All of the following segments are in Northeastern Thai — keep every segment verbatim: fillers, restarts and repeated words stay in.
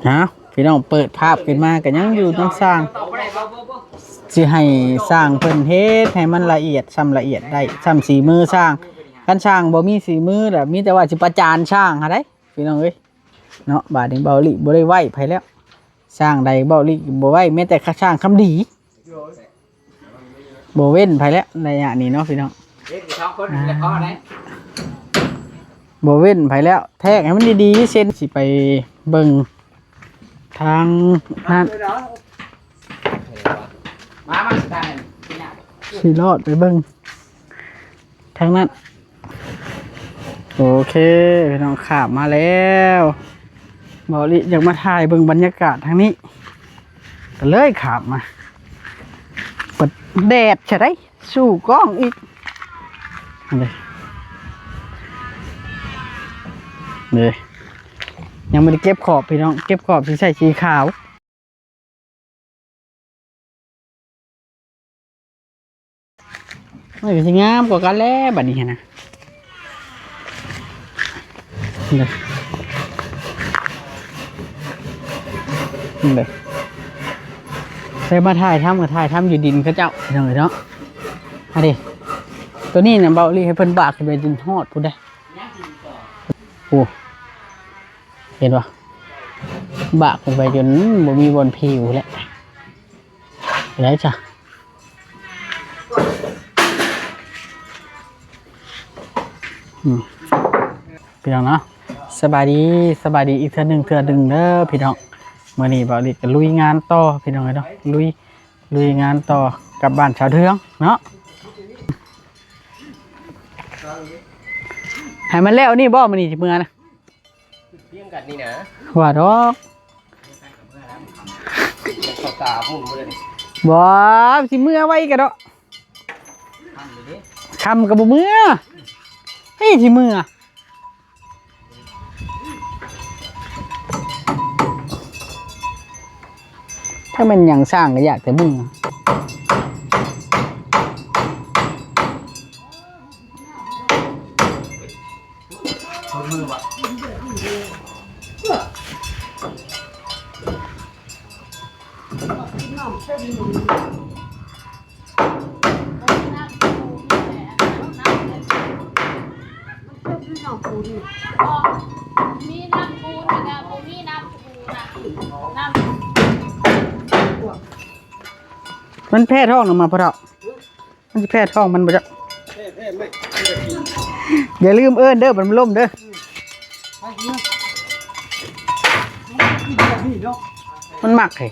ฮะ พี่น้องเปิดภาพขึ้นมาก็ยังอยู่นำช่าง สิให้ช่างเพิ่นเฮ็ดให้มันละเอียด ส่ำละเอียดได้ ส่ำสีมือช่าง คันช่างบ่มีสีมือล่ะ มีแต่ว่าสิประจานช่างหั้นเด้ พี่น้องเอ้ย เนาะ บาดนี้เบาหลีบ่ได้ไว้ไผแล้ว ช่างใดเบาหลีบ่ไว้ แม้แต่ช่างคำดี บ่เว้นไผแล้ว ระยะนี้เนาะพี่น้อง เด็กสองคนนี่แหละพอได้ บ่เว้นไผแล้ว แทกให้มันดีๆ เช่นสิไปเบิ่งทางนั้น มา มา สิรอดไปเบิ่งทางนั้น โอเค พี่น้อง ข้ามมาแล้ว เบาหลีอยากมาถ่ายเบิ่งบรรยากาศทางนี้ ก็เลยข้ามมา เปิดแดดใช่ได สู้กล้องอีก นี่ นี่ ยังไม่ได้เก็บขอบพี่น้อง เก็บขอบสิใส่สีขาว มันก็สิงามกว่ากันแล้วบัดนี้หั้นนะ นี่ นี่ ได้มาถ่ายทำก็ถ่ายทำอยู่ดินเขาเจ้า พี่น้องเอ้ยเนาะ อันนี้ ตัวนี้น่ะเบาหลีให้เพิ่นบากขึ้นไปจนฮอดพุ้นเด้ โอ้ เห็นปะ บากขึ้นไปจนบ่มีบ่อนผิวแล้ว ได้จ้ะ อืม พี่น้องเนาะ สบายดี สบายดีอีกเทื่อหนึ่ง เทื่อหนึ่งเด้อพี่น้อง มื้อนี้เบาหลีก็ลุยงานต่อพี่น้องเอ้ยเนาะ ลุย ลุยงานต่อกับบ้านชาวเทืองเนาะ ให้มันแล้วนี่บ่ มื้อนี้สิเมือนะ เพียงกันนี่นะ ว่าดอก เขาตามุ่นบ่ได้นี่ บ่ สิเมือไว้กันเนาะ ค่ำก็บ่เมือ เฮ้ย สิเมือ ถ้ามันยังสร้างก็อยากแต่เมือ คนมือวะ มีน้ำปูนนะบ่มีน้ำปูนนะ น้ำ มันแพ้ท้องนะมาพ่อเฒ่า มันสิแพ้ท้องมันบ่จ๊ะ แพ้ แพ้ไหม อย่าลืมเอิ้นเด้อ มันล้มเด้อ มันมักเฮ้ย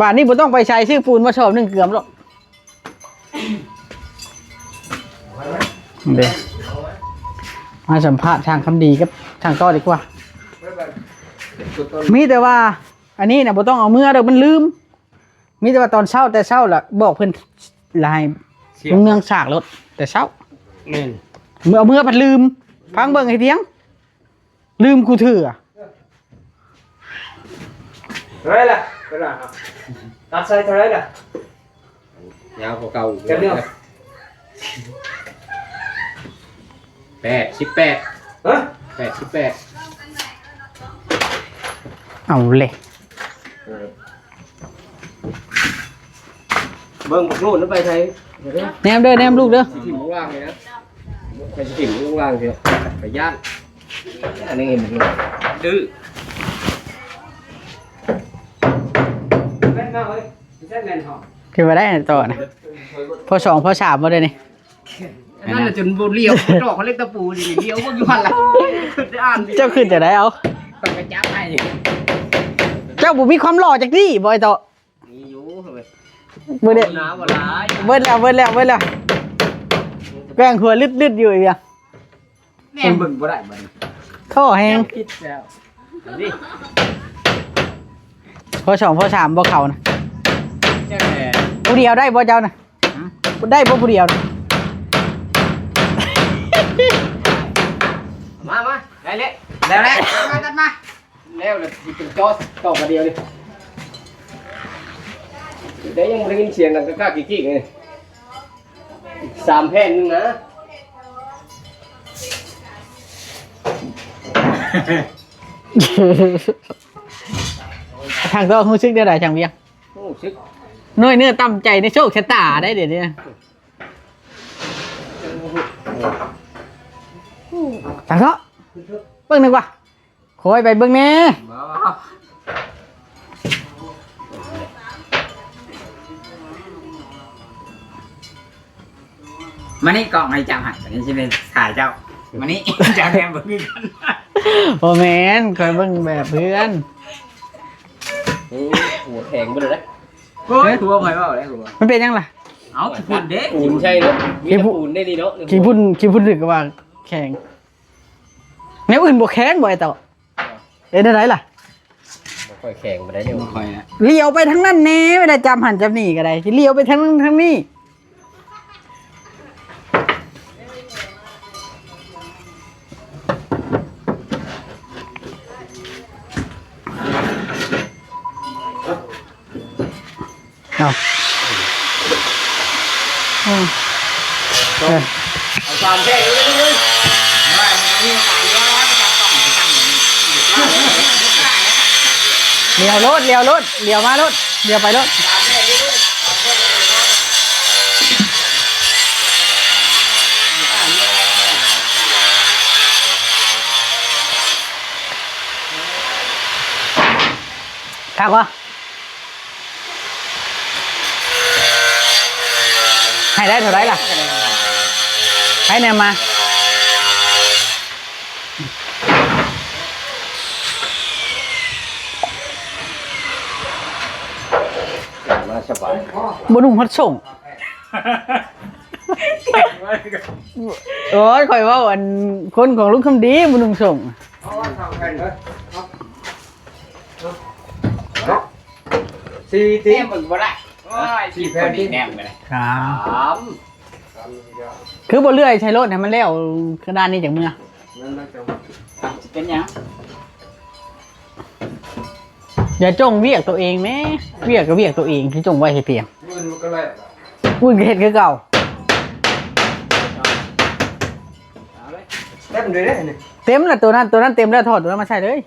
บาดนี้บ่ต้องไปใส่ซื้อปูนมาสอบหนึ่งเกือมหรอก เด้ มาสัมภาษณ์ช่างคำดีกับช่างต้อดีกว่า มีแต่ว่า อันนี้น่ะบ่ต้องเอาเมือดอก มันลืม มีแต่ว่าตอนเช้าแต่เช้าล่ะ บอกเพิ่น ละให้ เสีย ลุงเนืองสากรถแต่เช้า แม่น เมือ เอาเมือพัดลืม ฟังเบิ่งให้เพียง ลืมกูเถื่อ เท่าไหร่ล่ะ เท่าไหร่ครับ ตัดใส่เท่าไหร่ล่ะ ยาวกว่าเก่าอีก จักเดียว แปดสิบแปด ฮะ แปดสิบแปด เอาเลย เออ เบิ่งบักโลดแล้วไปไทย เดี๋ยวเด้อ แนมเด้อ แนมลูกเด้อ สิถิ่มข้างล่างเลยนะ ไปสิถิ่มข้างล่างเถอะ ไปย่าน อันนี้เห็นมันดื้อ แม่นมากเลย แม่นหอม คือมาได้ต่อนะ พอสอง พอสาม บ่ได้นี่ อันนั้นน่ะจนบ่เลี้ยว ดอกเขาเรียกตะปูนี่ เลี้ยวพวกอยู่หั่นล่ะ ได้อ่าน เจ้าขึ้นจะได้เอา ไปจับให้ เจ้าบ่มีความหล่อจักดีบ่ไอ้โต มีอยู่เฮ้ย เบิดเด้ หนาวบ่หลาย เบิดแล้ว เบิดแล้ว เบิดแล้ว แกล้งหัวลึดๆอยู่อีกอะ แม่เบิ่งบ่ได้บัดนี้ ท่อแฮง ผิดแล้ว นี่ พอสอง พอสาม บ่เข้านะ แจ้งแหน่ ผู้เดียวได้บ่เจ้านะ หืม ได้บ่ผู้เดียวนะ มา มา ได้เลย แล้วแหละ มา ตัดมา แล้วเลยสิเป็นจอสต่อกันเดียวเลย ได้ยังบ่ได้ยินเสียงดังกะกะกิกกิกเลย สามแผ่นหนึ่งนะ ทางตัวรู้สึกได้ไดช่างเวียง โอ้ รู้สึก น้อยเนื้อต่ำใจในโชคชะตาได้เดี๋ยวนี้ ทางเถาะ เบิ่งหนึ่งว่ะ คอยไปเบิ่งแน่ บ่ มานี่กล่องให้จับให้ อันนี้สิเป็นถ่ายเจ้า มานี่ จับแทนบ่คือกัน บ่แม่น คอยเบิ่งแบบเพื่อน โอ้ หัวแข็งไปเลยนะ โอ้ย หัวไผเว้าได้หัว มันเป็นหยังล่ะ เอ้า ขี้ฝุ่นเด้ ปูนใช่เนาะ มีแต่ปูนได้นี่เนาะ ขี้ฝุ่น ขี้ฝุ่นถึงกับว่าแข็ง แนวอื่นบ่แข็งบ่ไอ้เต่า เอ้ย ได้ไหนล่ะ บ่ค่อยแข็งปานใดเนี่ย บ่ค่อยนะ เหลียวไปทางนั้นแน่ ไม่ได้จำหันจำนี่ก็ได้ เหลียวไปทางนั้นทางนี้ เอา อืม เออ เอาสามแท่งเลยเลยเลย เหลียวรถ เหลียวรถ เหลียวมารถ เหลียวไปรถ คักวะ ให้ได้เท่าไหร่ล่ะ ให้แนมมา มาสบาย บ่นุ่งฮอดส่ง โอ้ย ข่อยเว้าอันคนของลุงคำดีบ่นุ่งส่ง สี่ แน ติ มเบิ่งบ่ได้ โอ้ย สี่แผ่น แนมไปเลย ครับ สาม คือบ่เลื่อยใช้รถให้มันแล้วกระดานนี้จากเมือ นั่นน่าจะ อ่ะ สิเป็นหยัง อย่าจงเวียกตัวเองแหม เวียกก็เวียกตัวเองที่จงไว้ให้เพียง อื่นมันก็แล้ว อุ่นก็เฮ็ดคือเก่า เอาเลย เต็มเลยเด้นี่ เต็มแล้ว ตัวนั้น ตัวนั้นเต็มแล้ว ถอดตัวนั้นมาใส่เลย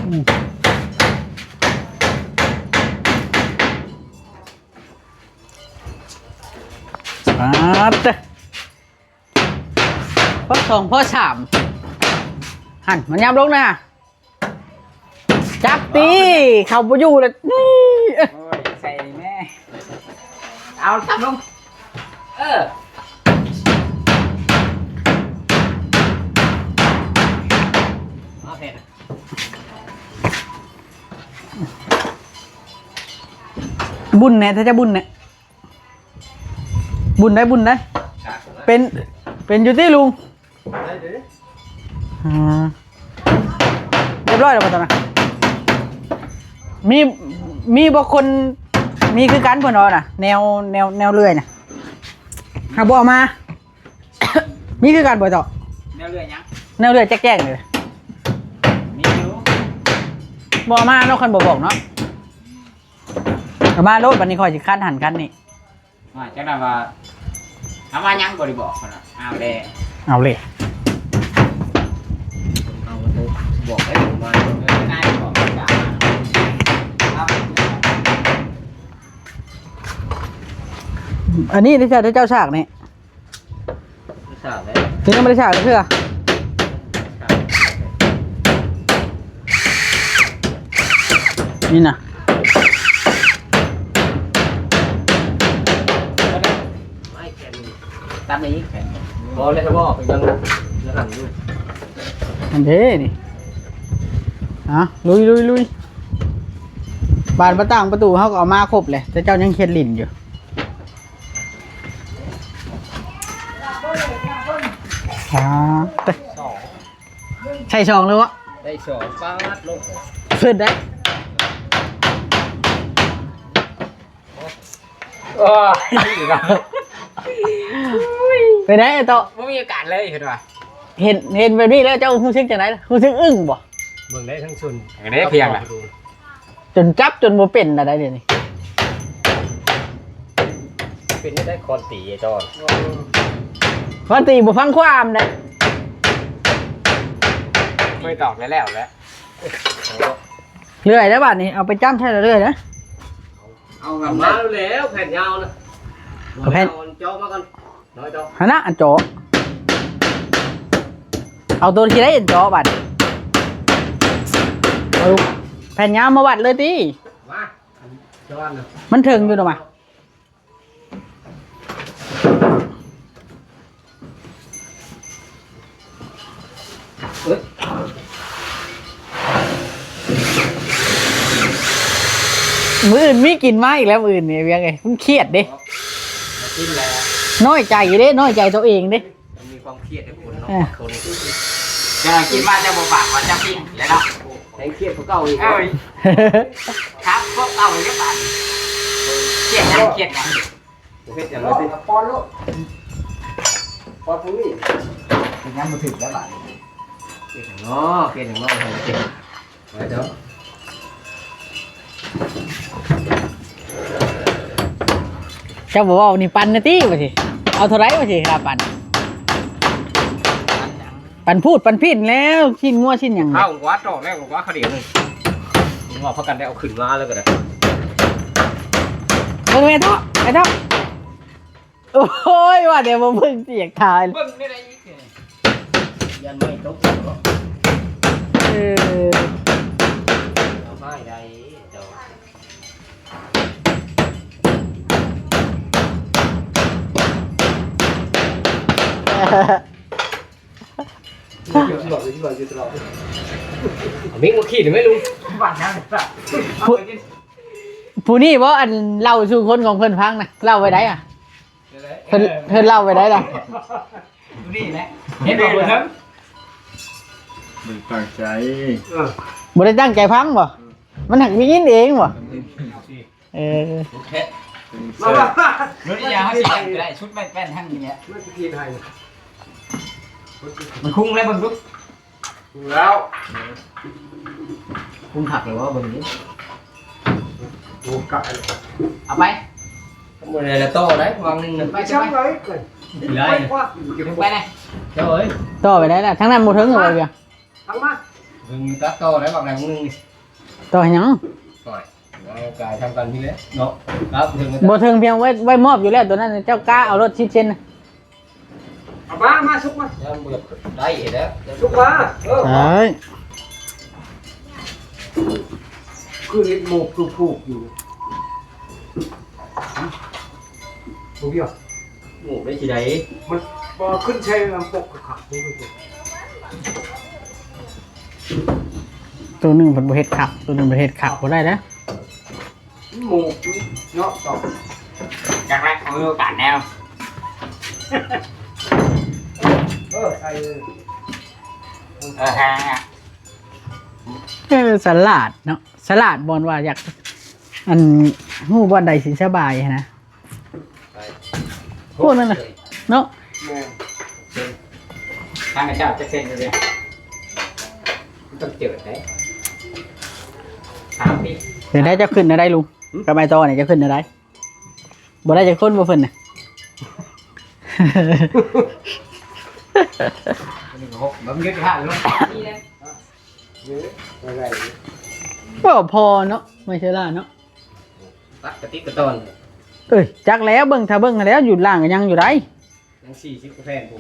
อืม อ่า เตะ พอสอง พอสาม หั่น มันยามลงนะ จับตี เข้าบ่อยู่แล้ว นี่ โอ้ย ใส่แม่ เอาทำลง เออ เอาเผ็ด บุญแน่ ถ้าจะบุญแน่ บุญได้ บุญได้ เป็น เป็นอยู่ที่ลุง ได้เด้อ อ่า เรียบร้อยแล้วบ่ตอนนั้น มี มีบ่คน มีคือกันเพิ่นว่าน่ะ แนว แนว แนวเลื่อยน่ะ หาบ่เอามา มีคือกันบ่ต่อ แนวเลื่อยหยัง แนวเลื่อยแจ้งๆเลย มีอยู่ บ่เอามาเนาะ คันบ่บอกเนาะ เอามาโลด บัดนี้ข้อยสิคันหั่นคันนี่ ว่าจังได๋ว่า เอามายังบ่ได้บอกเพิ่นน่ะ เอาแล เอาเลย เอามาโทรบอกให้ผมมา เออ ได้บอกจ้า ครับ อันนี้ที่เจ้า ที่เจ้าฉากนี่ ฉากเลย ตัวนี้ไม่ได้ฉากเทื่อ นี่นะ ตัดในนี้ บอกเลยครับว่าเป็นยัง ยังหันอยู่ อันเด้นี่ อ่ะ ลุย ลุย ลุย บานประต่างประตูเขาก็เอามาครบเลย แต่เจ้ายังเฮ็ดลิ้นอยู่ อ่า ใส่ซองเลยวะ ได้สอง ปาดลง เพิ่นได้ โอ้ย ไปได้ต่อ บ่มีโอกาสเลย เห็นว่า เห็น เห็นแบบนี้แล้วเจ้ารู้สึกจังได๋ล่ะ รู้สึกอึ้งบ่ เบิ่งได้ทั้งซุน อันนี้เพียงล่ะ จนจับจนบ่เป็นน่ะได้เดี๋ยวนี้ เป็นได้คอนตีไอ้จอน คอนตีบ่ฟังความเด้ ไม่ตอกแล้วแล้วแหละ เลื่อยแล้วบาดนี้ เอาไปจ้ำใช่เลื่อยนะ เอามาแล้วแผ่นยาวนะ เอาแผ่น เอาเจาะมาก่อน น้อยเจาะ หันนะอันเจาะ เอาตัวที่ได้อันเจาะบาดนี้ เอาแผ่นยาวมาวัดเลยติ มาเจาะอันนะ มันถึงอยู่หรอวะ มื้ออื่นมีกินมาอีกแล้ว มื้ออื่นนี่เวียงเอ้ย มันเครียดเด้ กินแล้ว น้อยใจเด้ น้อยใจตัวเองเด้ มันมีความเครียดในคนเนาะ เออ คน จะกินมาจะบ่ปากว่าจะปิ้งแล้วเนาะ แฮงเครียดกว่าเก่าอีก เอ้ย ครับ พวกเก่าอีกแล้วบาด เครียดหยัง เครียดหยัง เฮ็ดหยังเลยสิ ปอนโลด ปอนตรงนี้ เป็นยังบ่ถึงแล้วบาด เฮ็ดหยังเนาะ เฮ็ดหยังเนาะ เฮ็ดหยังเนาะ เจ้าบอกว่านี่ปันนะตี้ว่าสิ เอาเท่าไหร่ว่าสิ ค่าปัน ปันพูดปันพินแล้ว ชิ้นงัวชิ้นหยัง ข้าวกว่าตอกแล้วกว่าข้าวเดียวหนึ่ง ว่าพักกันได้เอาขึ้นมาแล้วก็ได้ เบิ่งแม่เถาะ แม่เถาะ โอ้ย ว่าแต่บ่เบิ่งเสียงทาย เบิ่งได้ได๋อีกเนี่ย ยันไม่ตก เออ เอาไม้ได้เจ้า เอามิกมาขีดหน่อยไหมลุง ผู้ ผู้นี่บ่ อันเล่าสู่คนของเพิ่นฟังนะ เล่าไว้ได้อะ เพิ่น เพิ่นเล่าไว้ได้ล่ะ นี่แหละ เห็นบ่เพิ่น มันตั้งใจ เออ บ่ได้ตั้งใจฟังบ่ มันหักได้ยินเองบ่ เออ โอเค มา มา มา รถยาเขาสิแป้นก็ได้ ชุดแป้นๆ ทั้งนี้แหละ มันสิขีดให้ มันคุ้งแล้วเบิ่งดู คุ้งแล้ว คุ้งผักหรือว่าเบิ่งดู โอ้กะ เอาไป หมดเลยละโต้ได้วางหนึ่ง ไป ไป ช่างเลยเกิน ได้ ไปกว่า ไปไหน เจ้าเอ้ย ต่อไปได้ล่ะ ทั้งนั้นบ่ถึงเลยเดียว ทั้งมา เบิ่งตัดโต้ได้วางหนึ่ง ต่อให้หยัง ต่อย เอากายทำกันพี่เลยเนาะ ครับ ถึง บ่ถึงเพียงไว้ ไว้มอบอยู่แล้ว ตัวนั้นเจ้ากล้าเอารถสิบเซนนะ เอามา มาสุกมา แล้วมันได้แล้ว สุกมา เออ ใช่ คือเห็ดหมกคือผูกอยู่ ผูกเดียว หมกได้ทีใด มันบ่ขึ้นใช้ลำปกกับขับนี่ดูสิ ตัวหนึ่งเพิ่นบ่เฮ็ดคัก ตัวหนึ่งเพิ่นเฮ็ดคักบ่ได้นะ หมกเนาะ ต่อ จักแรกเอาโอกาสแนว เออ ใส่เลย เออ ฮะ เออ สลาดเนาะ สลาดบ่อนว่าอยาก อัน ฮู้บ่อนใดสิสบายหั้นนะ ไป พวกนั้นน่ะ เนาะ แม่น ทางเจ้าจะเซ็นเลย มันต้องเจิดได้ สามปี เดี๋ยวได้เจ้าขึ้นนะได้ลุง หึ กับไอ้ต่อเนี่ยเจ้าขึ้นนะได้ บ่ได้จักคนบ่เพิ่นน่ะ หนึ่งหก มันยึดห้าลูก นี่นะ เยอะอะไร ก็พอเนาะ ไม่ใช่ล่าเนาะ ตัดกระติกกระตอน เอ้ย จักแล้วเบิ่ง ถ้าเบิ่งแล้วอยู่ล่างก็ยังอยู่ได้ ยังสี่สิบกว่าแผ่นผู้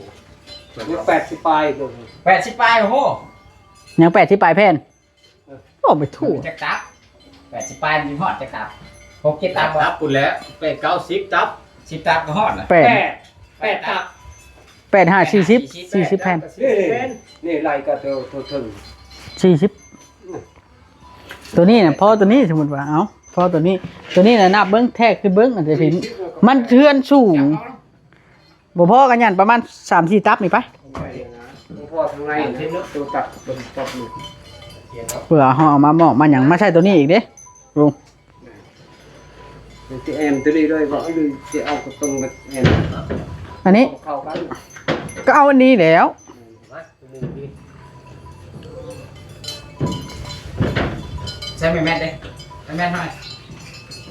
ยังแปดสิบปลายตัว แปดสิบปลาย โอ้โห ยังแปดสิบปลายแผ่น เออ โอ้ ไม่ถูก จักตับ แปดสิบปลายมันฮอดจักตับ หกเจ็ดตับบ่ ตับพุ่นแหละ แปดเก้าสิบตับ สิบตับก็ฮอดนะ แปด แปด แปดตับ แปดห้าสี่สิบ สี่สิบแผ่น นี่ นี่ไล่ก็ตัว ตัวเทิง สี่สิบ ตัวนี้นะ พอตัวนี้สมมุติว่า เอ้า พอตัวนี้ ตัวนี้นะ นับเบิ่ง แทกขึ้นเบิ่ง อาจจะเห็น มันเทือนสูง บ่พอกันยันประมาณสามสี่ตับนี่ไป บ่พอทางในตัวตัดตัวตัดนี่ เพื่อเฮาเอามามอบมาหยัง มาใส่ตัวนี้อีกเด้ลุง มันสิแอนตัวนี้ด้วยบ่ หรือสิเอากระตรงมาแอน อันนี้ เข้ากัน ก็เอาอันนี้แล้ว ใส่แม่แม่เด้ แม่แม่หน่อย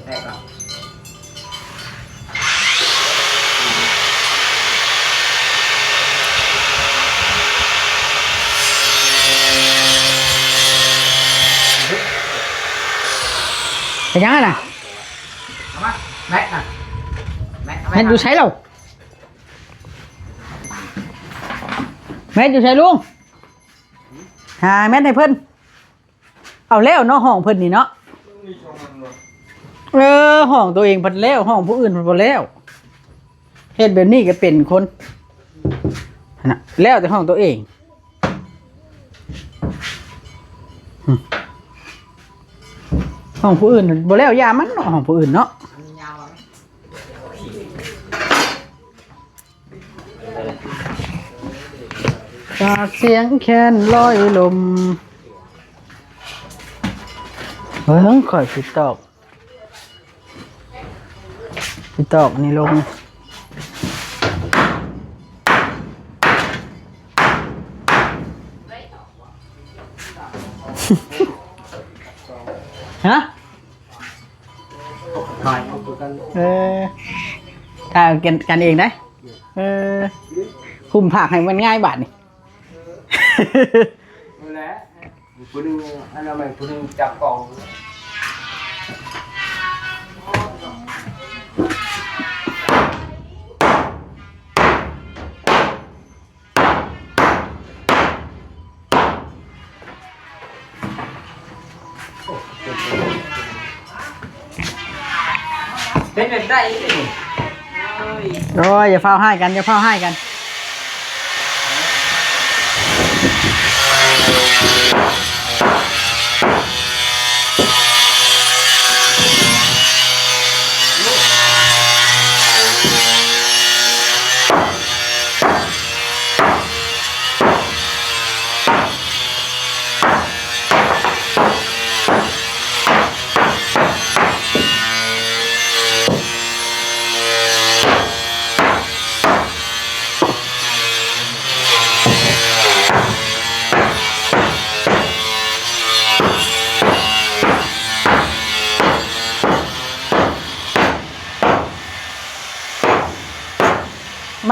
แม่ก่อน เป็นหยังอะน่ะ เอามา แม็กน่ะ แม็ก เอาไป แม็กอยู่ไสเล่า แม็กอยู่ไสลุง หาแม็กให้เพิ่น เอาแล้วเนาะ ห้องเพิ่นนี่เนาะ เออ ห้องตัวเองพัดแล้ว ห้องผู้อื่นพัดบ่แล้ว เฮ็ดแบบนี้ก็เป็นคน หั่นน่ะ แล้วแต่ห้องตัวเอง อืม ห้องผู้อื่นบ่แล้ว อย่ามันเนาะ ห้องผู้อื่นเนาะ ฝากเสียงแคนลอยลม เบิ่ง ข่อยสิตอก สิตอกนี่ลง ฮะ เออ ถ้ากัน กันเองได้ เออ คุมผักให้มันง่ายบาดนี่ นั่นแหละ ผู้หนึ่งอนามัย ผู้หนึ่งจับกล่อง เป็นแบบได้อีกนี่ โอ้ย อย่าฟ้าวร้ายกัน อย่าฟ้าวร้ายกัน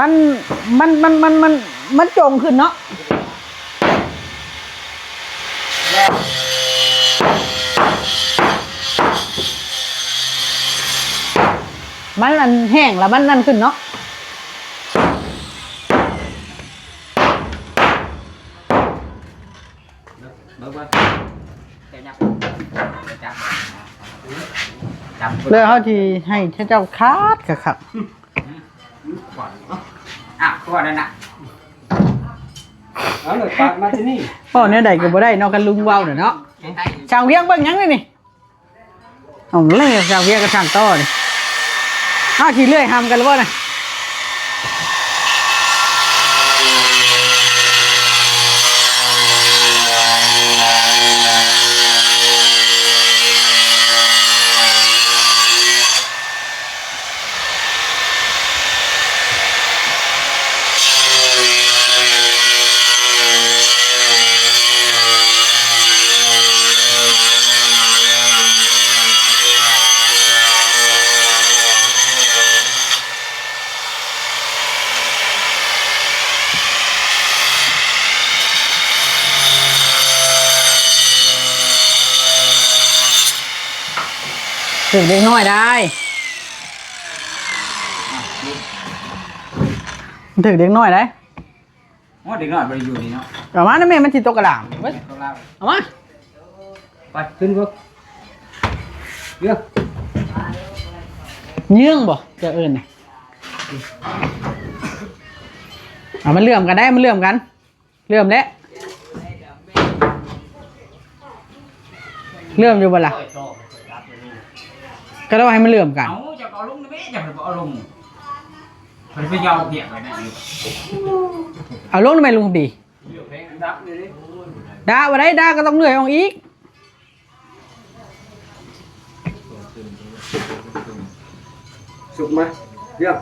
มัน มัน มัน มัน มัน มันจงขึ้นเนาะ มันอันแห้งแล้วมันนั่นขึ้นเนาะ เบิ่งว่า จะยับ จับ จับ แล้วเฮาสิให้เจ้าขาดคักๆ อ่ะ ตัวนั้นน่ะ เอาเลย ปาดมาที่นี่ เว้าแนวใดก็บ่ได้เนาะ คันลุงเว้าน่ะเนาะ ช่างเวียงเบิ่งหยังนี่นี่ เอาแล้ว ช่างเวียงกับช่างต่อนี่ อ้าว ขี้เลื่อยหำกันแล้วบ่น่ะ ถืกเด็กน้อยได้ ถืกเด็กน้อยได้ โอ้ เด็กน้อยบ่ได้อยู่นี่เนาะ เอามานะแม่ มันสิตกกระดาษเว้ย เอาลา เอามา ไป ขึ้นเบิ่ง เดี๋ยว เยื่องบ่ จะเอิ้นน่ะ เอา มันเหลื่อมกันได้ มันเหลื่อมกัน เหลื่อมแล้ว เหลื่อมอยู่บ่ล่ะ ก็ต้องให้มันเหลื่อมกัน เอา จะเอาลงนี่แม่ จะเอาลง มันไปยาวเพียงไปนะ เอาลงทำไมลุงดี ดับเลยดิ ดาบ่ได้ ดาก็ต้องเหลื่อยออกอีก สุกมา เยี่ยม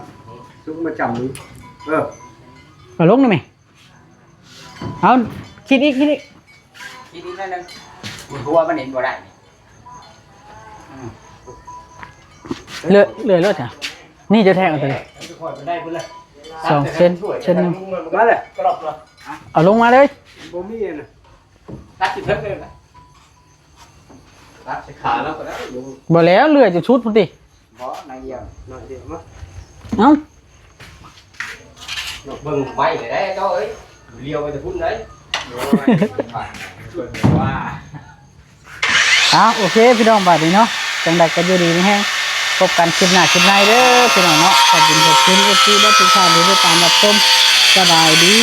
สุกมาจำมือ เออ เอาลงหน่อยไหม เอา คิดอีก คิดอีก คิดอีกหน่อยหนึ่ง มันหัวมันเห็นบ่ได้ อืม เหลือ เหลือรถจ้ะ นี่จะแทงเอาตัวนี้ สองเซน เซนหนึ่ง มาเลย เอาลงมาเลย บ่มีอันน่ะ ตัดสิเพิ่มเลยนะ ตัดใส่ขาแล้วก็ได้ลุง บ่แล้วเลื่อยจะชุดพุ้นติ บ่หน่อยเดียวหน่อยเดียวมา เอ้า เบิ่งไม้ก็ได้เจ้าเอ้ยเลี้ยวไปแต่พุ้นได้ เดี๋ยวว่า ส่วนว่า อ่ะโอเคพี่น้องบาดนี้เนาะจังใดก็อยู่ดีมีแฮงพบกันคลิปหน้าคลิปในเด้อพี่น้องเนาะขอบคุณขอบคุณเอฟซีและทุกท่านที่ติดตามรับชมสบายดี